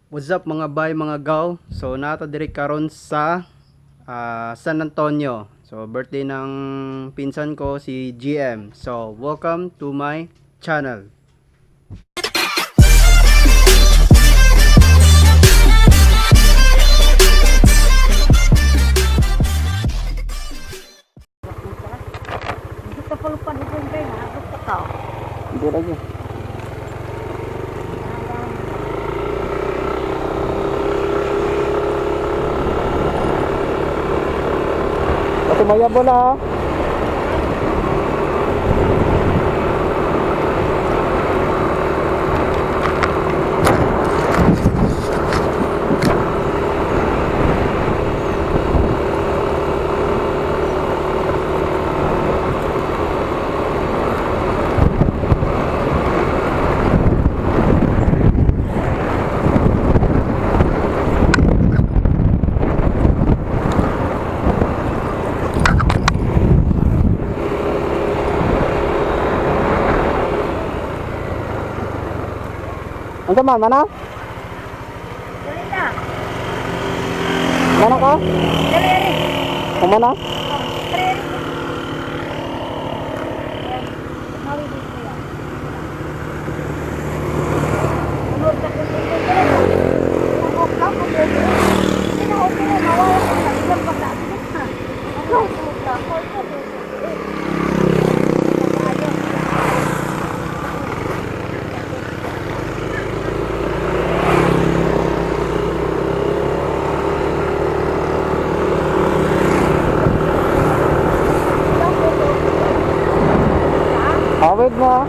What's up, mga bay, mga gaw? So naa ta diri karon sa San Antonio. So birthday ng pinsan ko, si GM. So welcome to my channel. Hindi ka palupad ito kay naabot ka ka. Hindi lagi. Pati maya bola ha. Ang sama, mana? Dali na. Mana ka? Dali dali. Kumana? Dali. Mawi dito ya. Unod ka kung dito dali. Unod ka kung dito. Hindi na okay na mawala ko sa ilang bata. Ano ka ko ito. Awid mo ah.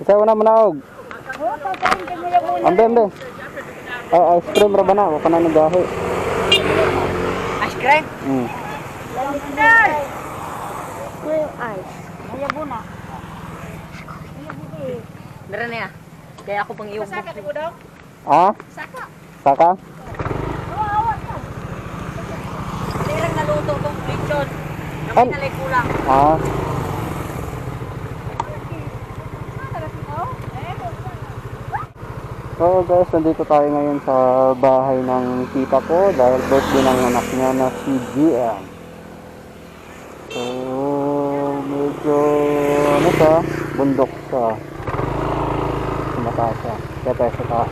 Isa una mo naog. Ambe, ambe. Ay, ice cream ra ba na? Wala na nagahi. Ice cream? Cream ice. Mayabuna. Meron na ya. Kaya ako pang iyong. Saka mo daw? Ha? Saka. Saka? Hindi lang naluto tong lechon. An- Gamay na lang kulang. Ah. So guys, nandito tayo ngayon sa bahay ng tita ko dahil birthday ng anak niya na si GM. So, medyo ano siya, bundok siya. Mataas siya. Kaya tayo sa taas.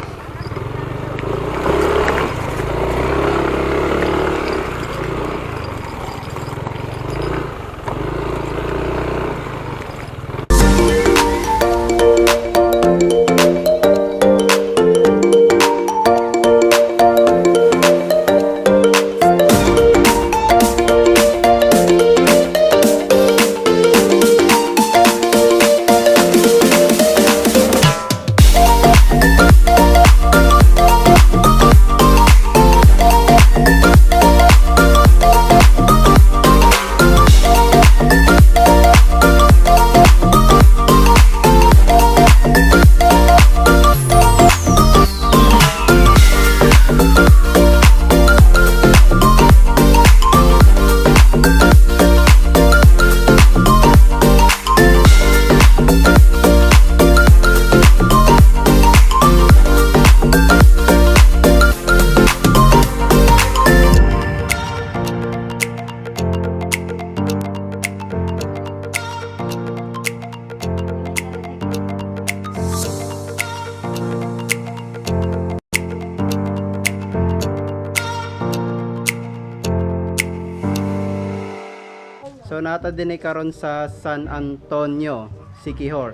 So nata din karon sa San Antonio, Siquijor.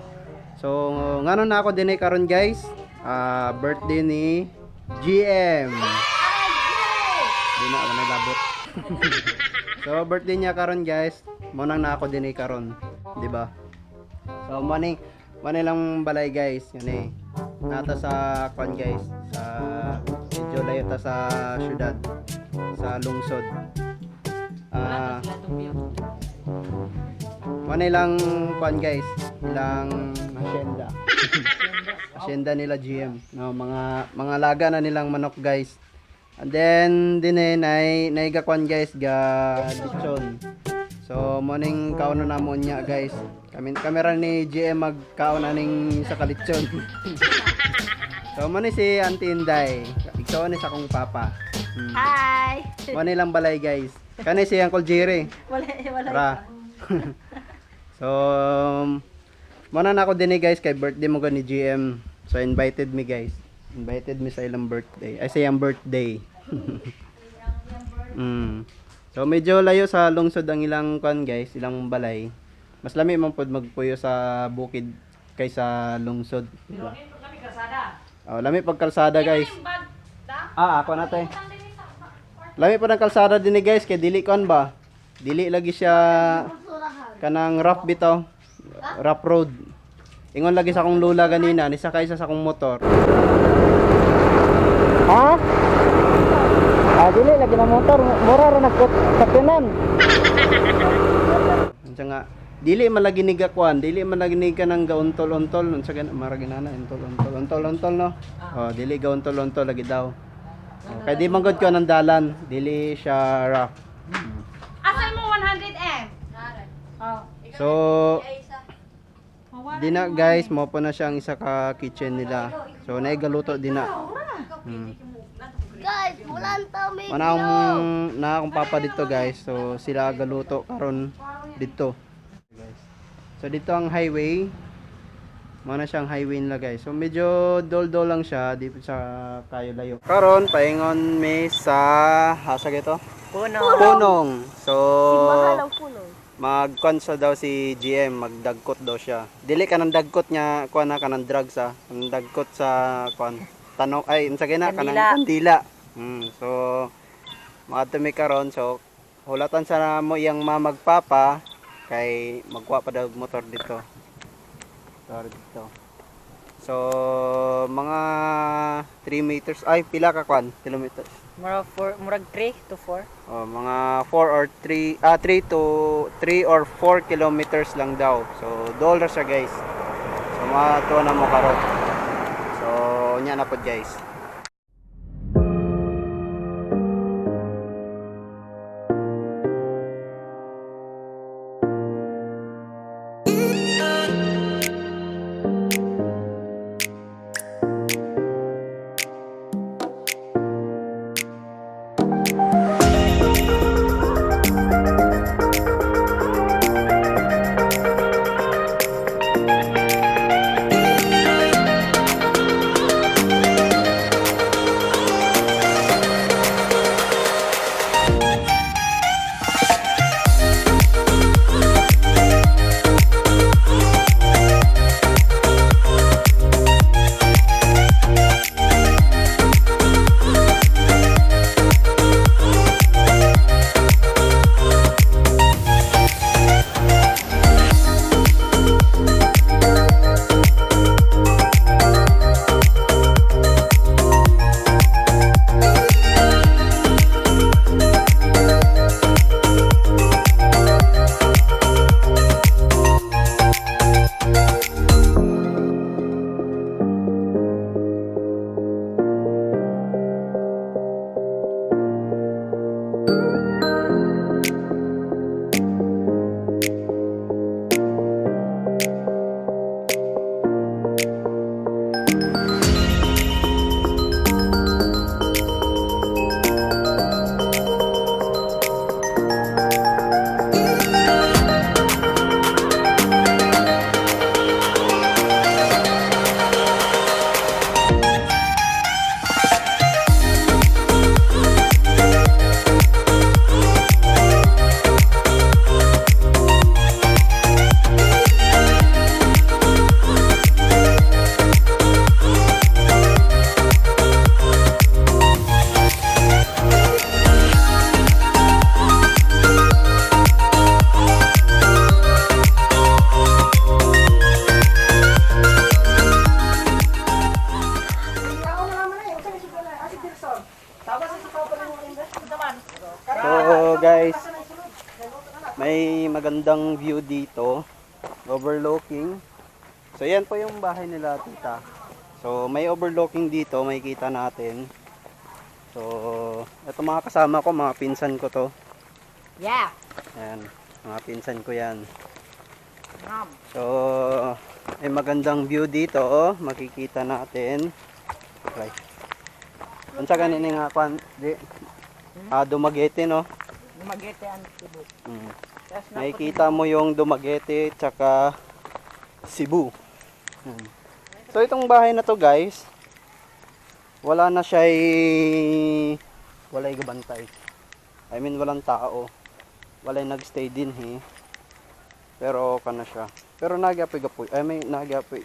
So ngano na ako din karon guys? Ah, birthday ni GM. Di na ako nalabot. So birthday niya karon guys. Mo nang na ako din karon, di ba? So morning, mo lang balay guys, yun eh. Nata sa kwan guys, sa medyo layo ta sa syudad, sa lungsod. Ah, Muna ilang kwan guys, ilang hacienda. Hacienda nila GM, no, mga laga na nilang manok guys. And then din eh nay naiga kwan guys ga lechon. So morning kaon na namon niya guys. Kami kamera ni GM magkaon aning sa kalitsyon. So mo ni si Auntie Inday. Igsoon ni sa akong papa. Hi! Mo ni lang balay guys. Kani si Uncle Jerry. Wala, wala. Ra. So, muna na ako din eh guys, kay birthday mo ni GM. So, invited me guys. Invited me sa ilang birthday. Ay, sa iyang birthday. So, medyo layo sa lungsod ang ilang kwan guys, ilang balay. Mas lami man pod magpuyo sa bukid kaysa lungsod. Diba? Oh, lami pag kalsada guys. Ah, ako na te. Lami pa ng kalsada din eh guys, kay dili kon ba? Dili lagi siya kanang rough bitaw. Rough road. Ingon lagi sa akong lula ganina, nisakay siya sa akong motor. Ha? Ah, dili lagi na motor, mura ra nagkot sakyanan. Unsa nga dili man lagi ni gakuan, dili man lagi ni kanang gauntol-untol, unsa gan mara ginana untol-untol, untol-untol no. Oh, dili gauntol-untol lagi daw. Oh, kay di man gud ko ng dalan, dili siya rough. Asal mo 100M? Oh. So, dina guys, mo po na siyang isa ka kitchen nila. So, naigaluto din na. Guys, wala ang may Mana akong na akong papa dito guys. So, sila galuto karon dito. Guys. So, dito ang highway. Mana siyang highway nila guys. So, medyo dol-dol lang siya, di pa siya kayo layo. Karon paingon mi sa hasa ito? Puno. Punong. So, Mahal ang puno. magkuan sa daw si GM, magdagkot daw siya. Dili ka ng dagkot niya, kuan na ka ng drugs ah. Ang dagkot sa kuan. Tanong ay unsa gina kanang Kandila. kandila. So maadto mi karon so hulatan sa mo iyang mamagpapa kay magkuha pa daw og motor dito. Motor dito. So mga 3 meters, ay pila ka kwan kilometers? Murag 4, murag 3 to 4. Oh, mga 4 or 3 3 to 3 or 4 kilometers lang daw. So dool ra siya, guys. So mga na mo karon. So nya na pod, guys. So guys, may magandang view dito, overlooking. So yan po yung bahay nila, tita. So may overlooking dito, makikita natin. So ito mga kasama ko, mga pinsan ko to. Yeah. Ayan, mga pinsan ko yan. Ma'am. So may magandang view dito, oh, makikita natin. Okay. Unsa gani ni nga kwan? Di. Ah, Dumaguete, no? Dumaguete ang Cebu. Tas na Makikita mo yung Dumaguete tsaka Cebu. So itong bahay na to, guys, wala na siya, walay gabantay. I mean, walang tao. Walay nagstay din eh. Pero kana siya. Pero nagyapoy gapoy. I mean, nagyapoy.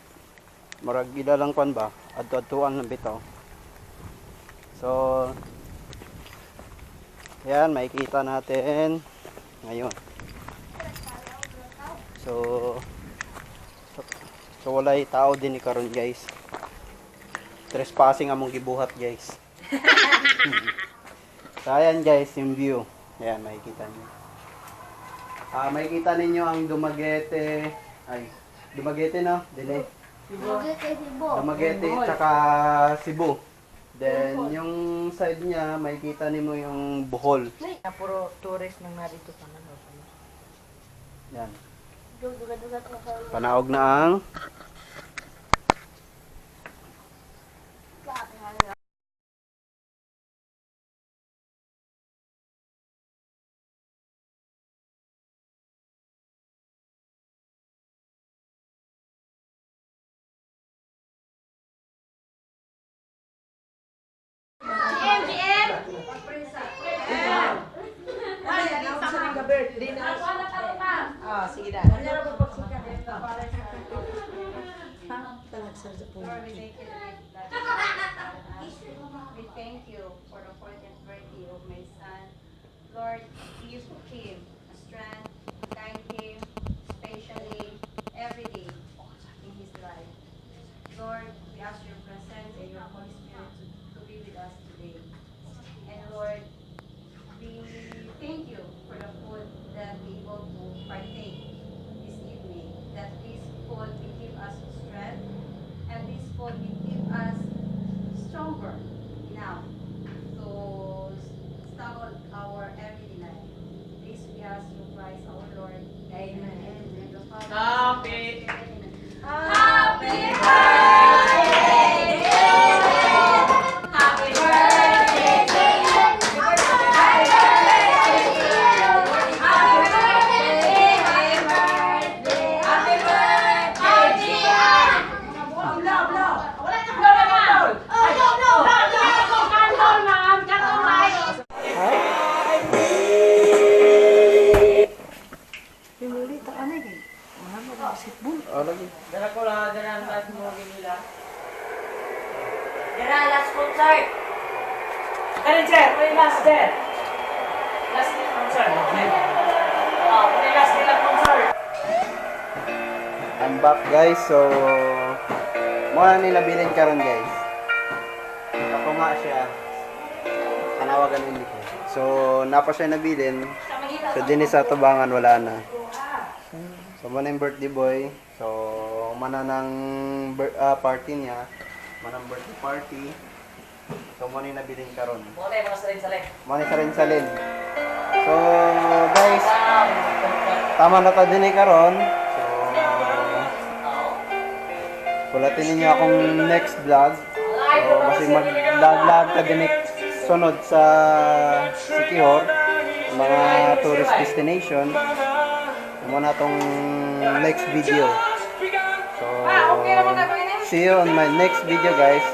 Murag ila lang kwan ba? Adto-adtuan lang bitaw. So yan, makikita natin ngayon. So walay tao din ni karon, guys. Trespassing among gibuhat, guys. So ayan guys, yung view. Ayan, makikita niyo. Ah, makikita ninyo ang Dumaguete. Ay, Dumaguete, no? Dili. Dumaguete, Cebu. Dumaguete tsaka Cebu. Then yung side niya, makikita nimo yung Bohol. Na puro tourist nang narito pa na. Yan. Duga-duga ko sa Panaog na ang Ah, sige na. We thank you for the 40th birthday of my son. Lord, give him strength, guide him, especially every day in his life. Lord, we ask your presence and your Holy Spirit to be with us today. And Lord, we thank you for the food that we able to partake this evening. That this food will give us strength and this food will give us stronger enough to struggle our everyday life. This we ask through Christ our Lord. Amen. And the Father, Happy. Happy birthday! Happy birthday to you! Happy birthday to you! Happy birthday! Happy birthday! Happy birthday, Gian! Blow, blow. Wala na. Blow na blow. Oh, no, no. Candle, ma'am. Candle light. Dala ko lang, dala ang last movie nila. Dara, last concert. Kanin, sir, may last there. Last nila concert. Oh, may last nila concert. I'm back, guys. So, mao na ni nabilin karon, guys. Ako nga siya. Tanawagan hindi ko. So, napa siya nabilin. So, din sa tubangan wala na. So, mao na yung birthday boy. So, mana ng party niya. Manang birthday party. So, mao na yung nabilin karon. Muna yung mga salin-salin. Mao na salin-salin. So, guys, tama na ta din eh karon. So, kulatin ninyo akong next vlog. So, kasi mag-vlog ta din eh sunod sa Sikihor, mga tourist destination. Mo na tong next video. So, see you on my next video, guys.